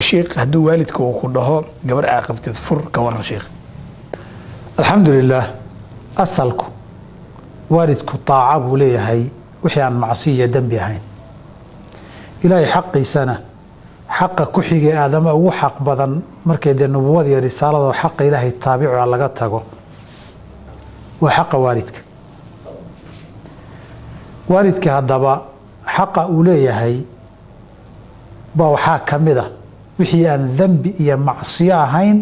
Sheikh, hadduu waalidka uu ku dhaho gabar aa qabtid fur, ka waran, sheikh? Alxamdulilaah, asalku waalidku taaca buu leeyahay wixii aan macsi iyo dembi ahayn. Ilaahay xaqiisana xaqa ku xigay aadama ugu xaq badan markay dee nubuwada iyo risaalada xaqa Ilaahay taabica laga tago waa xaqa waalidka. Waalidka haddaba xaqa uu leeyahay baa waxaa ka mid a wixii aan dembi iyo macsiyo ahayn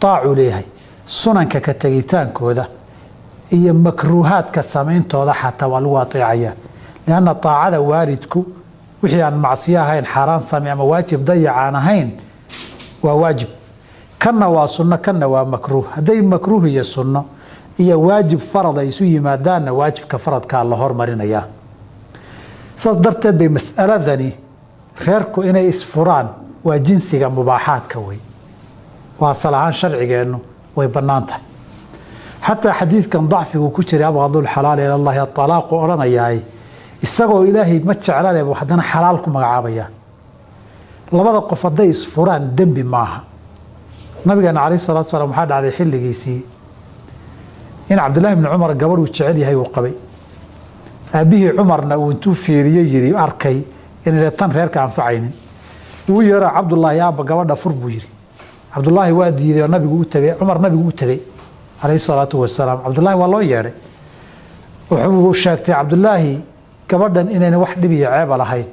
taacuu leeyahay. Sunanka ka tegitaankooda iyo makruuhaadka samayntooda xataa waa lagu ateecayaa, lianna taacada waalidku wixii aan macsiyo ahayn, xaaraan same ama waajib dayacaan ahayn, waa waajib. Kanna waa sunno, kanna waa makruuh. Hadday makruuh iyo sunno iyo waajib farad ay isu yimaadaanna, waajibka faradkaa la hormarinayaa. Saas darteed bay mas'aladani reerku inay isfuraan waa jinsiga mubaaxaadka wey. Waa asal ahaan sharcigeennu way bannaan tahay. Xataa xadiidkan dacfigu ku jiray, abqadulxalaali ilallahi atalaaqu odhanayaay, isagoo Ilaahay ma jeclale buu haddana xalaal ku magacaabaya. Labada qof hadday isfuraan dembi maaha. Nabigeena calayhi salatu salaam waxaa dhacday xilligiisii in Cabdullahi bni Cumar gabadh uu jecel yahay uu qabay. Aabbihii Cumarna uu intuu fiiriyey yidhi, arkay inayna tan reerka anfacaynin. Uu yeero, "Cabdullaahi, aabba, gabadha fur," buu yidhi. Cabdullaahi waa diiday oo nabigu u tegey. Cumar nabigu u tegey calayhi salaatu wasalaam. Cabdullaahi waa loo yeedhay. Wuxuu sheegtay Cabdullaahi gabadhan inayna wax dhib iyo ceeba lahayn,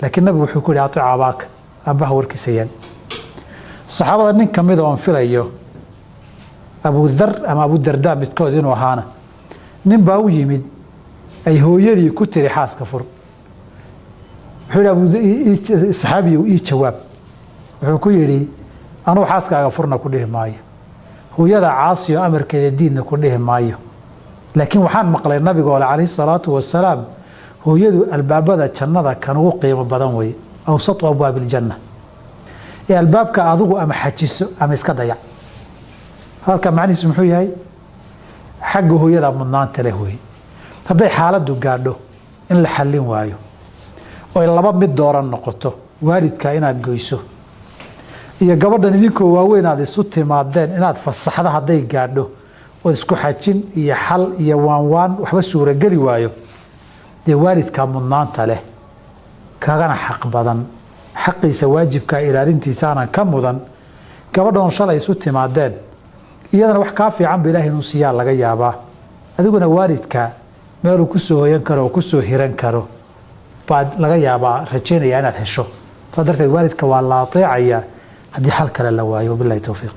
laakiin nabigu wuxuu ku yidhi, "Atic abaaka," aabbaha warkiisa yeel. Saxaabada nin ka mida oon filayo Abudar ama Abudardaa midkood inuu ahaana, nin baa u yimid ay hooyadii ku tiri, "Xaaska fur." Wuxuu yidhi, "Saxaabiyow, ii jawaab." Wuxuu ku yidhi, "Anugu xaaskaaga furna ku dhihi maayo, hooyada caasiyo amarkeeda diinna ku dhihi maayo, laakiin waxaan maqlay nabiga ole calayhi salaatu wasalaam, hooyadu albaabada jannada kan ugu qiimo badan weye, awsatu abwaabi iljanna, ee albaabka adigu ama xajiso ama iska dayac." Hadalka macnihiisu muxuu yahay? Xagga hooyada mudnaanta leh wey. Hadday xaaladdu gaadho in la xallin waayo oy laba mid dooran noqoto, waalidka inaad goyso iyo gabadhan idinkoo waaweyn aad isu timaadeen inaad fasaxda, hadday gaadho ood isku xajin iyo xal iyo waanwaan waxba suurageli waayo, dee waalidkaa mudnaanta leh kagana xaq badan, xaqiisa waajibkaa ilaalintiisaanan ka mudan gabadhoon shalay isu timaadeen. Iyadana wax kaa fiican ba Ilahay inuu siiyaa laga yaabaa. Adiguna waalidka meeluu kusoo hoyan karo oo kusoo hiran karo baad laga yaabaa rajaynaya inaad hesho. Saas darteed waalidka waa la ateecayaa haddii xal kale la waayo. Wabillahi towfiiq.